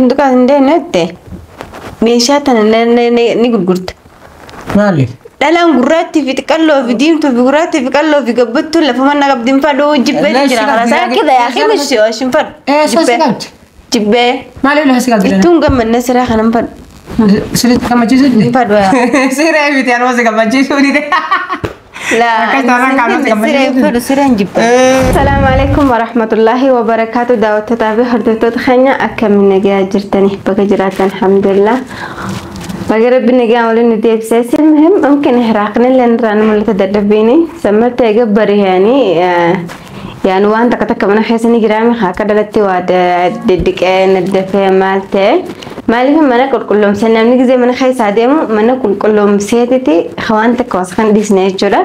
Sunduqa hin deemne jette meeshaa tana ni gurgurta. Maaliif? Dhalaan gurraattii fi xiqqalloo fi diimtuu fi gurraattii fi qalloo fi gabbattuun lafa mana qabdi hin fadhu jibbee jira karaa isaa kida yaa kimishi oshin fadhu. Eessa si qabdi? Jibbee. Maaliif lafa si qabdi? Ittuun gammanne siraa kana hin fadhu. Sirriitti gammachiisuu Hin fadhu yaa. Siree miti anuma si gammachiisuu dide. Laa Akkas taanaan kaanuu si siree hin fadhu sireen jibbee. Asalaamu alaikum warahmatullaahi wabarakaatu. Daawwattootaa fi hordoftoota keenya, akkamiin nagaa jirtanii? Baga jiraatan, alhamdulillah. Baga rabbi nagaa waliin nu deebisee. Muhim mumkin hiraaqni illee irraa nu mul'ata dadhabbiini. Sammarta eega barihanii yaani waan takka takka mana keessa ni jiraame akka dhalatti waa diddiqee naddafee maal ta'e. Maaliif mana qulqulloomsee namni gizee mana keessaa deemu mana qulqulloomseetiti waan takka waskan dhiisne jechuudha.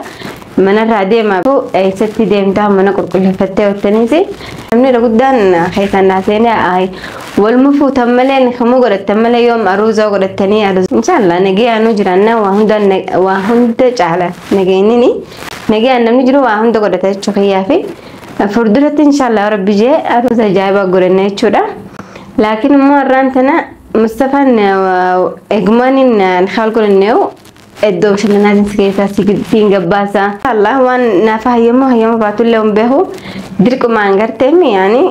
Manarraa deema eessatti deemtaa mana qulqulleeffattee wattaniiti. Namni irra guddaan keessaan naaseenee waluma fuutan malee kamuu godhattan malee yoom aruuzaa godhattanii aruuza. Inshaallah nagayaanuu jiraanna, waa hunda waa hunda caala nageenyini. Nagayaan namni jiru waa hunda godhata jechuu kiyyaa fi fuulduratti inshaallah rabbi jee aruuza ajaa'ibaa godhanna jechuudha. Laakiin immoo har'aan tana Mustafaan eegummaan haal godhanneewu iddoo bashannanaatiin si keessaa siin gabbaasa. Allah waan naaf hayyamu hayyama baatullee hin beeku dirqumaan garteemi yaani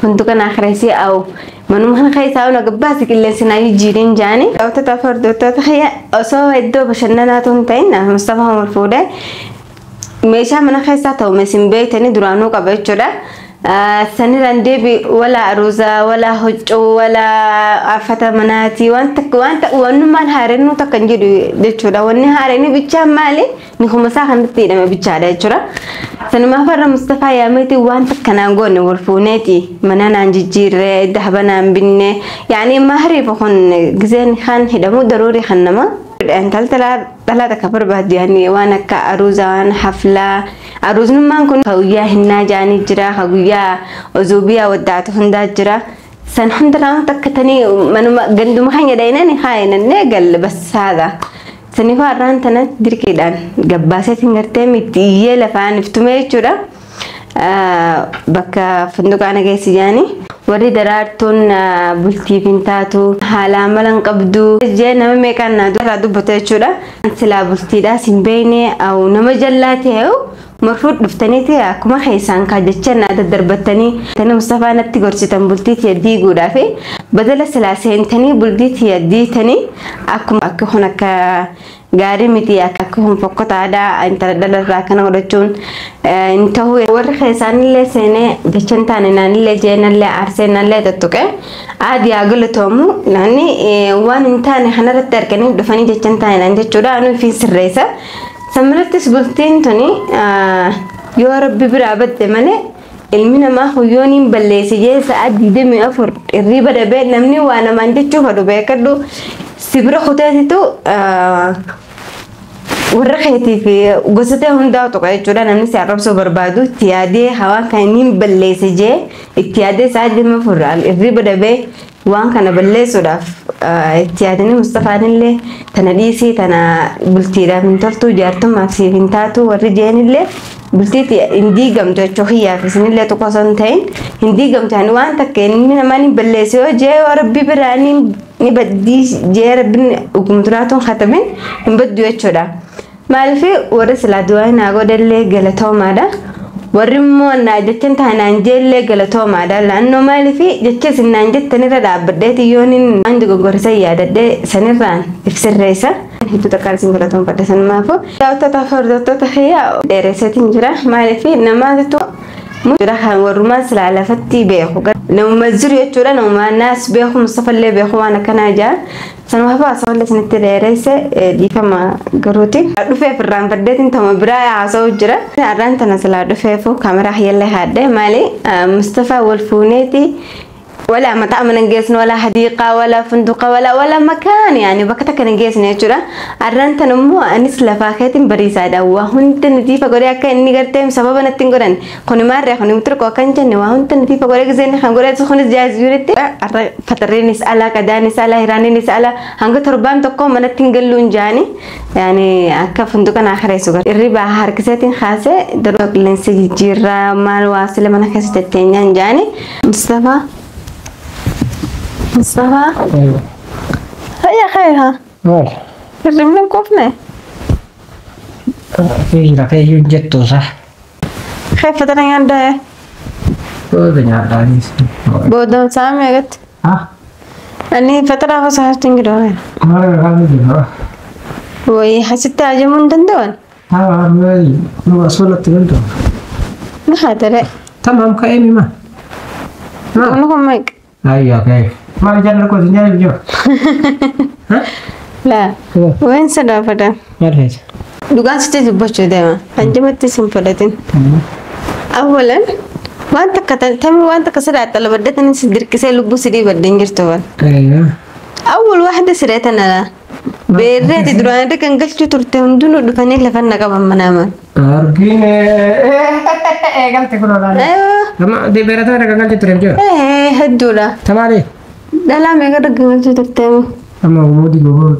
funduqa naa kireessii awu manuma kana keessaa na gabbaasi qilleensi naa jijjiiriin jaani. Daawwattoota fi hordoftoota kiyya, osoo iddoo bashannanaatu hin ta'in Mustafaa Umar fuudhee meeshaa mana keessaa ta'u meesin beektanii duraanuu qaba jechuudha. Sanirraan deebi wala aruuzaa wala huccuu wala uffata manaati waan takka waan ta'u wannummaan haareenuu takka hin jiru jechuudha. Wanni haareenii bichaan maali? Ni kumasaa kanatti hidhame bichaadha jechuudha. Sanumaaf har'a Mustafaa yaameeti waan takka naan goone wal fuuneeti mana naan jijjiirree dahaba naan binne yaani mahriif kun gizeen kan hidhamu daruurii kan nama. Intalli dhalaa takka barbaaddu yaani waan akka aruuzaa waan haflaa aruuznummaan kun ka guyyaa hinnaa jaanii jira, ka guyyaa ozuubiyaa waddaatu hundaa jira. San hunda lama takka tanii manuma ganduma keenya dhaynani haayinannee galle bassaadha. Saniifaa har'aan tana dirqiidhaan gabbaaseetiin gartee miti iyyee lafaan iftume jechuudha. Bakka funduqaa nageessi jaanii. Warri daraartuun bultiif hin taatu haala amala hin qabdu jee nama meeqaan naa irraa dubbata jechuudha. Silaa bultiidhaas hin beekne nama jallaa ta'e marfuu dhuftaniiti akkuma keessaan kaajjacha naa daddarbattanii tani Mustafaa natti gorsitan bultii tiyya diiguudhaaf badala silaa seentanii bultii tiyya diitanii akkuma akka kun akka gaarii miti, akka kun fokkotaadha, intala dhalarraa akkana godhachuun hin ta'u. Warri keessaanillee seenee jecha hin taane naanillee jeenallee aarsee naallee tuttuqe aadii haa galatoomu naanni waan hin taane kanarratti arganii dhufanii jecha hin taane naan jechuudha anu ifiin sirreessa. Samirattis bultiin tuni yoo rabbi biraa badde malee ilmi namaa huyyoon hin balleesse jee sa'a 24 hirriba dhabee namni waa namaan jechuu fedhu beekadhu si bira kuteetitu warra keetii fi gosa hundaa tuqa jechuudha. Namni si arrabsuu barbaadu itti yaadee hawaan kan inni hin balleesse jee itti yaadee sa'a 24 hirriba dhabee waan kana balleessuudhaaf itti yaadanii. Mustafaan illee tana dhiisii, tana bultiidhaaf hin toltu, jaartummaaf siif hin taatu warri jeenillee bultiitti hin diigamtu jechuu kiyyaaf isinillee tokko osoo hin ta'in hin diigamtu. Yani waan takka inni namaan hin balleesse yoo jee yoo rabbi biraa ni baddii jee rabbiin dhugumturaatuun katamin hin baddu jechuudha. Maaliif warri silaa du'aa naa godhallee galatoomaadha. Warri immoo naa jecha taanaan jeellee galatoomaadha. Laannoo maaliif jecha isin naan jettanirra dhaabbadheeti yoon waan dogoggorsa yaadadhee sanirraan if sirreessa. Hedduu takkaan isin galatoomfadha sanumaafu. Daawwattoota fi hordoftoota kiyya, dheeresseetiin jira. Maaliif namaatu jira kan warrumaan silaa lafatti beeku. Namuma jiru jechuudha. Namuma naas beeku Mustafallee beeku waan akkanaa jaa. Sanumaaf haasawallee isinitti dheeresse dhiifama garuuti. Dhufeef irraanfadheetiin tama biraa haasa'u jira. Har'aan tana silaa dhufeefu kaameraa kiyyallee haadhe maali Mustafaa wal fuuneeti ولا مطعم نجيسن ولا حديقة ولا فندق ولا مكان يعني bakka takka nageessine jechuudha. Arraan tan immoo anis lafaa keetiin bariisaadha. Waa hunda natiifa godhee akka inni gartee sababa natti hin godhan. Kuni maarree kuni muturqoo akka hin jenne waa hunda natiifa godhee giseen kan godhee kunis jaaziyuuritti. Arra fatarreenis ala qadaanis ala hiraaninis ala hanga torbaan tokko manatti hin galluun jaani. Yani akka funduqa naa kireessu gara. Irribaa harkiseetiin kaasee darba qilleensa jijjiirraa maal waa sila mana keessa tetteenyaan jaani. Mustafaa. Mustafa. Hayya khayha. Maal? Hirribni hin quufne. Fi rafee iyyuu hin jettu sa. Xeeffatana nyaaddaa. Booda nyaadhaanis. Booda sa'a meeqatti? Ah. Ani fatara hafa saartiin gidoore. Maal irraa jiru? Wayi asitti ajamuu hin danda'an. Haa, nu asumatti danda'u. Na haa tere. Tamam ka'ee mima. Kun kun meeqa? Ayyaa ka'ee. Maal jaalala kooti nyaata jiru? Laa. Wayin sadaafata. Maal feeta? Dhugaan sitti dubbachuu deema. Hanjamatti sin fudhatin. Awwalan waan takka tamii waan takka siraa xalabaddatanii si dirqisee lubbuu sidii baddeen jirtu waan. Awwal waahida siree tana laa. Beerreeti duraan irra kan galchuu turte hundinuu dhufanii lafa na qaban manaaman. Argine eegalte kun olaanaa. Aywa. Beerata irra kan galchuu ture jiru. Hedduudha. Tamaali. Dhalaa meeqa irra kan galchuu turte? Amma muudii goboo.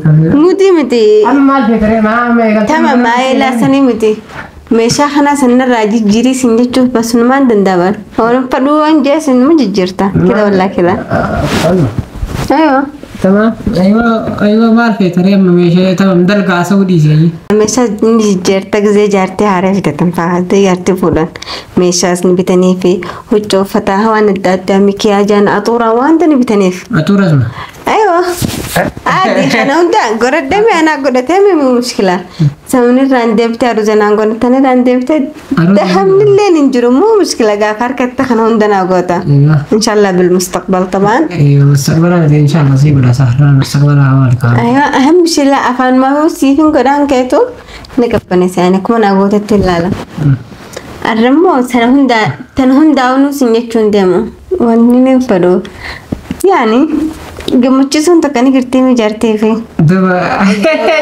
Muudii miti. Amma maal feetaree maa amma eegalte. Tama maayilaa sanii miti. Meeshaa kana sanarraa jijjiirii sin jechuuf basunumaan danda'aman. Waan fadhuu waan jee sin ma jijjiirta. Kila wallaa kila. Aywa. Tamam. Aywa aywa maal feetaree amma meeshaa tamam dalgaa asuu dhiisee. Meeshaa ni jijjiirta gisee jaartee haaraa fidatan fa'aa jaartee fuudhan. Meeshaas ni bitanii fi huccuu uffataa waan adda addaa mikiyaa jaan axuuraa wanta ni bitaniif. Atuurasuma. Aywa. Adi kana hunda godhadhame anaa godhatee mi mushkila. Sabni irraan deebitee aruuza naan godhatan irraan deebitee dahamni illee hin jiru muu mushkila gaafa harkatti kana hunda naa goota. Inshallah bilmustaqbal tabaan. ايوه مستقبلا ان شاء الله سيب ولا سهران مستقبلا عملك. Aywa aham shila afaan mahuu siifin godhaan keetu ni qabbaneessa yani kuma naa gootetti ilaala. Arrammoo sana hundaa tan hundaa'uun sin jechuun deemu wanni ni fedhu yaani gammachiisuun takka ni girtee mi jaartee fi. Duba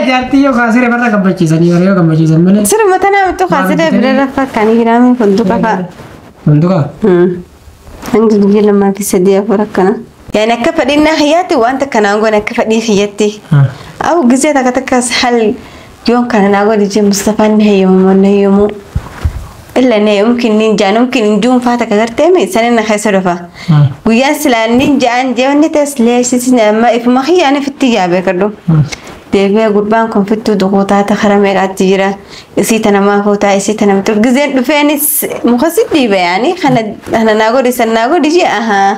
jaartii yoo kaasire barra gammachiisanii warra yoo gammachiisan malee. Sirma tanaa mitu kaasire bira rafa kan hiraame funduqa fa'a. Funduqa? Hanga guyyaa 2 fi 3 4 akkana. Yani akka fedhinnaa kiyyaatti wanta kanaan goone akka fedhii kiyyatti. Aw gisee takka takkas hal yoon kana naa godhe jee Mustafaan ni hayyamu ni hayyamu. Illa ne yumkin nin jaan yumkin hin juun faa takka gartee mi sanin na keessa dhufa. Guyyaan silaa nin jaan jee wanni ta'es leessisin amma ifuma kiyyaan ifitti yaabee kadhu. Deebi'ee gurbaan kun fittuu duquutaa ta kara meeqaatti jira. Isii tana maa fuutaa isii tana mitu giseen dhufeenis muka si dhiibe yaani kana naa godhi san naa godhi jee ahaa.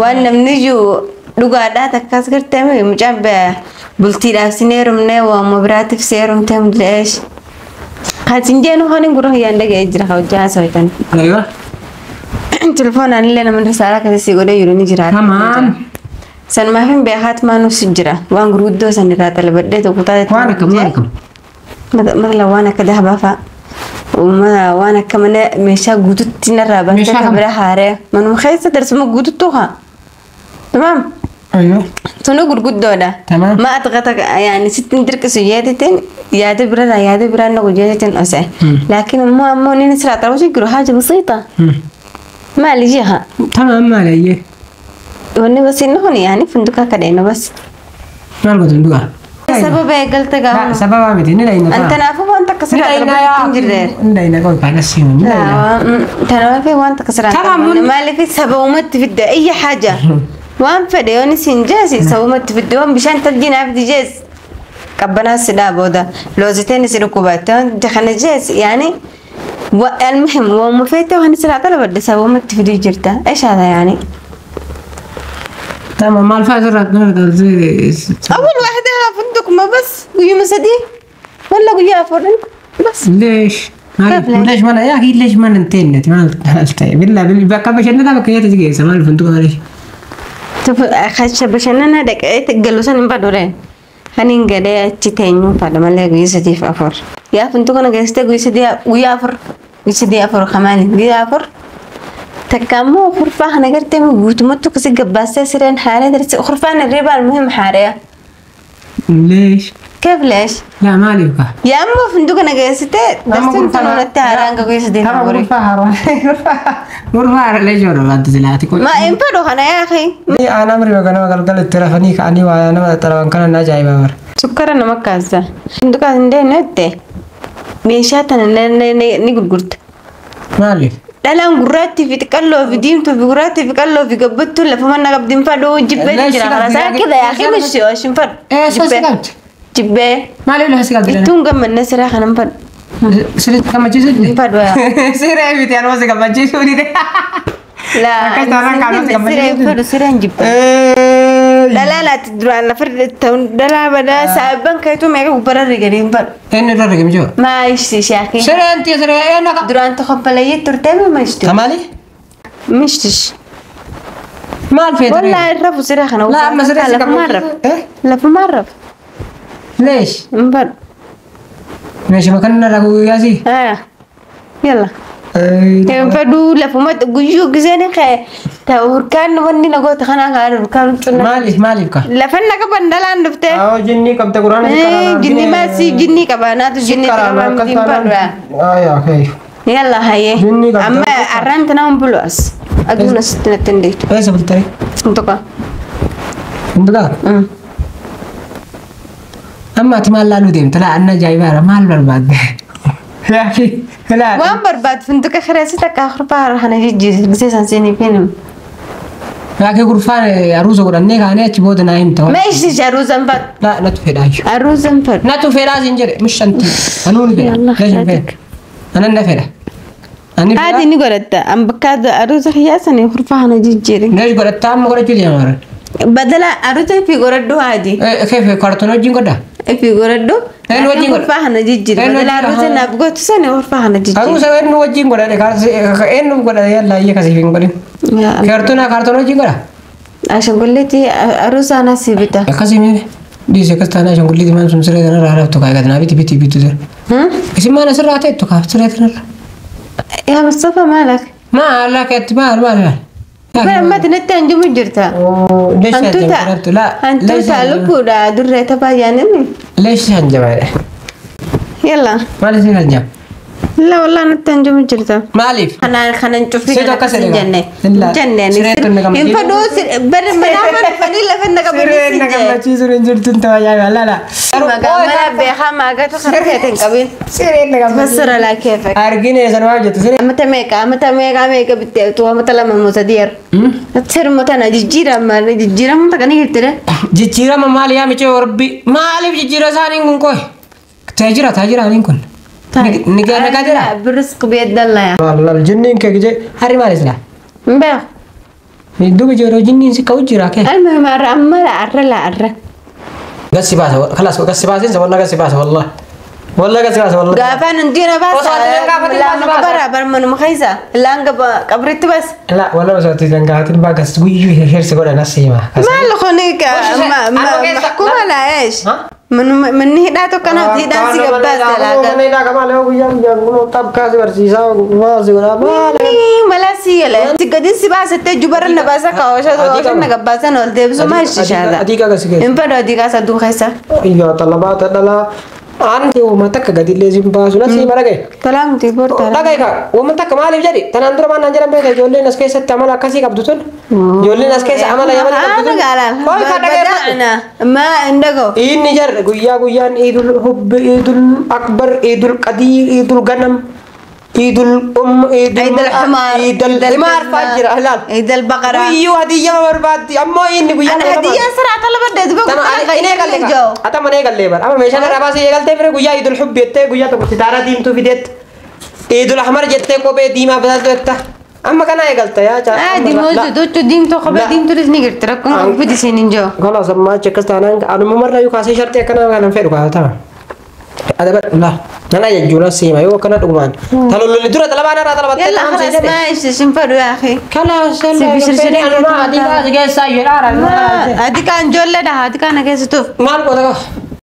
Waan namni iyyuu dhugaadhaa takkas gartee mi mucaan bultiidhaaf sin heerumnee waamuma biraatiif si heerumtee mul'eesh. Kasin jeenu hanin gurra kiyyaan dhaga'ee jira hojjaa haasawaitan. Aywa. Telefoonaan illee namni risaalaa keessa si godhee jiru ni jira. Tamaan. Sanumaaf hin beekaat maanuuf si jira. Waan gurguddoo san irraa xalabadhee tokko taate. Waan akkam waan akkam. Matala waan akka dahabaa fa'a. Waan akka mana meeshaa guututti narraa baastee akka bira haaree. Manuma keessa darsuma guututtuu haa. Tamaam. Aywa. Sunu gurguddoodha. Tamaam. Ma atqata yaani sittin dirqisu jeetitin yaada birarraa yaada biraan nagu jeetitin ose. Laakiin immoo ammoo inni siraa xarawusi jiru haaja basiita. Maali jiha. Tamaam maali ayyee. Wanni basiin kun yaani funduqa kadheenu bas. Maal gootu funduqa? Sababa eegalte gaafa. Sababa miti ni dhayina. Antanaafuu waan takka siraa xarawusi hin jirre. Ni dhayina qoy kanas ni dhayina. Tanaafuu waan takka siraa xarawusi maaliif sababumatti fidda iyya haaja. Waan fedhe yoon isin jeesi sababumatti fidde waan bishaan taljinaaf dijees qabbanaas sidhaa booda looziteen isin dhukkubatte kana jees yaani المهم وما فيته وهن سرعة طلب sababumatti fiduu jirta ايش هذا يعني؟ تمام مال فازر أول واحدة فندق ما بس قيمة سدي ولا قيا فرن بس ليش؟ ليش ما يا أخي ليش ما ننتين ما بالله بالله باش أنا بكيت تجي مال الفندق ليش؟ خش bashannana dhaqee galuusan hin badureen kan hin galee achi teenyuun fadha malee guyyaa sadiif afur. Yaa funtuu kana geessitee guyyaa sadii guyyaa afur guyyaa sadii afur kamaali guyyaa afur. Takka ammoo kurfaa kana gartee guutumatti akkasii gabbaastee sireen haaree darsi kurfaan irree muhim haaree. ليش؟ كيف ليش؟ لا مالي بقى. يا أما فندق أنا جالسة درسين تنونتي هاران كويس دي. ترى غرفة هاران غرفة ليش ولا تزلاتي ما ينفعوا أنا يا أخي. أنا أمري وأنا قال قال التلفوني كأني وأنا ترى كان أنا جاي بمر. سكر أنا ما كازا. فندق عندي نتة. ميشات أنا نقول قلت. مالي. Dhalaan gurraattii fi xiqqalloo fi diimtuu fi gurraattii fi qalloo fi gabbattuu lafa manna qabdi hin fadhu jibbee jira karaa isaa kida yaa kii mishi hin fadhu. Eessa si qabdi? Jibbee. Maaliif lafa si qabdi? Ittuun gammanna siraa kana hin fadhu. Siree gammachiisuu Hin fadhu yaa. Siree miti anuma si gammachiisuu dide. Laa Akkas taanaan kaanuma si siree hin gammachiisuu fadhu sireen jibbee. Dhalaa laati duraan lafa dhalaa badaa saayibban keetuu meeqa gubbarra riganii hin fadhu. Eenyu irra rigame jiru? Maa ishti shaakii. Sireen tiya siree eenyu akka? Duraan tokko balayyee turtee ma mishti? Tamaali? Mishtish. Maal feete? Wallaahi rafu siree kana Laa amma siree si lafumaan rafu. gammachiisuu? Lafumaan rafu. Leesh. Hin fadhu. Meeshuma kana irra guyyaasi. Haa. Yalla. Hin fadhu lafumatti guyyuu giseen ka'e ta'u hurkaan wanni nagoota kanaa kaan hurkaan cunna. Maaliif maaliif ka? Lafan naqa bandalaan dhuftee. Haa jinnii qabda quraana si karaa. Jinni maasii jinnii qaba naatu jinni qaba hin fadhu. Aayaa kee. Yalla hayyee. Jinni qabda. Amma arraan tanaa hin bulu as. Aduun asitti natti hin deetu. Eessa bultare? Tokko. Hundugaa? Amma ati maal laaluu deemta? Laa anna ajaa'ibaadha. Maal barbaadde? Yaaki laa. Waan barbaadu funduqa kireessi takka afur kana jijjiirse gisee san siinii kennu. Yaaki gurfaan aruusa godhannee kaanee achi booda naa himta. Meeshii aruusan fadhu. Laa natu fedhaa iyyuu. Aruusan fadhu. Natu fedhaa siin jedhe mishanti. Anuu ni fedha. Yalla, Leeshin fedha. Anan na fedha. Ani fedha. Haati ni godhatta. An bakka aruusa kiyyaasanii kurfaa kana jijjiire. Leesh godhatta amma godhachuu deema. Badala aruusa fi godhadhu haati. Keef kartoon wajjin godhaa? Fi godhadhu. Een wajjin godha. Kurfaa kana jijjiire. Een Badala wajjin aruusa godha. naaf gootu sanii kurfaa kana jijjiire. Aruusa eenyu wajjin godhadhe eenyu godhadhe yalla iyya kasiif hin godhin. Kartoona kartoon wajjin godha. Ashangulleetii aruusa anaa si bita. Akkasii miire. Dhiise akkas taanaa ashangulleetii maan sun siree kanarraa raftu kaa eegatu naa biti biti bitu jira. Isin maal asirraa ta'ettu kaa siree kanarra. Yaa Mustafa maalak? Maal akka maal maal maal. Bara ammatti natti hanjumu jirta. Leesh Hantuuta laa hantuuta lubbuudha durree taphaa yaanini. Leesh hanjamaadha. Yalla. Maal isin hanjama? La wallah natti hanjumu jirta. Maaliif? Kanaan kanan cufii Seetu kana akkas hin jedhe jenne. gaa. Jenne. Sireetu na Hin gammachiisu. fadhuu bara manaa dhufanii lafa na qabanii Sireen na si jee. gammachiisuun hin jirtu hin tajaajila lala. Maqaa mana beekaa maagatu kana keetiin hin qabin. Sireen na gammachiisu. Fassara laa keefa. Argine sanumaaf jettu siree. Amata meeqa amata meeqa meeqa bittee utuu amata lama moo sadii yeroo. Sirma tana jijjiirama jijjiiramta kana jirtire. Jijjiirama maali yaa micee warbi maaliif jijjiira isaaniin kun qoy? Taajira taajira aniin kun. Nigaa nagaa jira. Birisq biyeddalla yaa. Laal jinniin kee gijee harri maali silaa? Hin beeku. Duuba yeroo jinniin si ka'u jira kee. Almuhim arra amma la arra la arra. Gassi baasa kalaas gassi baaseen wallah gassi baasa wallah. Wallah gassi baasa wallah. Gaafaan hundi na baasa. Osoo ati nan gaafatin baasa baasa. Bara bara manuma keessa. Laan qabritti baasa. La wallah osoo ati nan gaafatin baa gas guyyuu heersi godha nas hima. Maal kuni Amma keessa- mahkuma la eesh. Ha? Manni hidhaa tokko kanaaf hidhaan si gabbaasta laagaa. Mana hidhaa qaba lee guyyaa guyyaan kun xabkaa si barsiisaa maal si godhaa maal. Mala si gala. Si gadi si baasattee jubarra na baasa kaawwasha na gabbaasan ol deebisu maal shishaadha. Adii kaga si keessa. Hin fadhu adii kaasa aduu keessa. Iyyaa talabaata dhalaa. Aan uummata takka gadi illee sin baasu na sii mara gahe. Talaamti borta. Dhagaye kaa uummata takka maaliif jedhi tanaan dura waan naan jedhan beekta ijoolleen as keessatti amala akkasii qabdu tun. Ijoolleen as keessa amala yamala qabdu tun. Kooyi kaa dhagaye fadhu. Ma indago. Inni jarre guyyaa guyyaan iidul hubbi iidul akbar iidul qadiir iidul ganam iidul iidul عيد الحمار iidul himaar fa'aa jira ilaal. عيد البقرة. Guyyuu hadiyyaa barbaaddi ammoo inni guyyaa أنا هدية سرعة طلبت ده Tana ani eegalle جو. ata mana eegalle bar amma meeshaan irraa baasee eegaltee fire guyyaa iidul hubbi jettee guyyaa tokko sitaara diimtuu fideetta iidul ahmar jettee kophee diimaa bitattu amma kana eegalta yaa caa عادي موجود دوتو ديمتو خبر لا. ديمتو لازم نقدر تركون بدي سنين جو. Kalaas amma achi akkas taanaan anuma marra yuu kaasee sharxii akkana kanan fedhu kaa ta'a. Adaba la nan ajajjuuna siima yoo akkana dhugumaan. Talololli dura talabaan irraa talabattee يلا خلاص ما ايش شنفروا يا اخي. Kalaas ما هذيك كان جولة ده هذيك انا كيس توف. Maal goota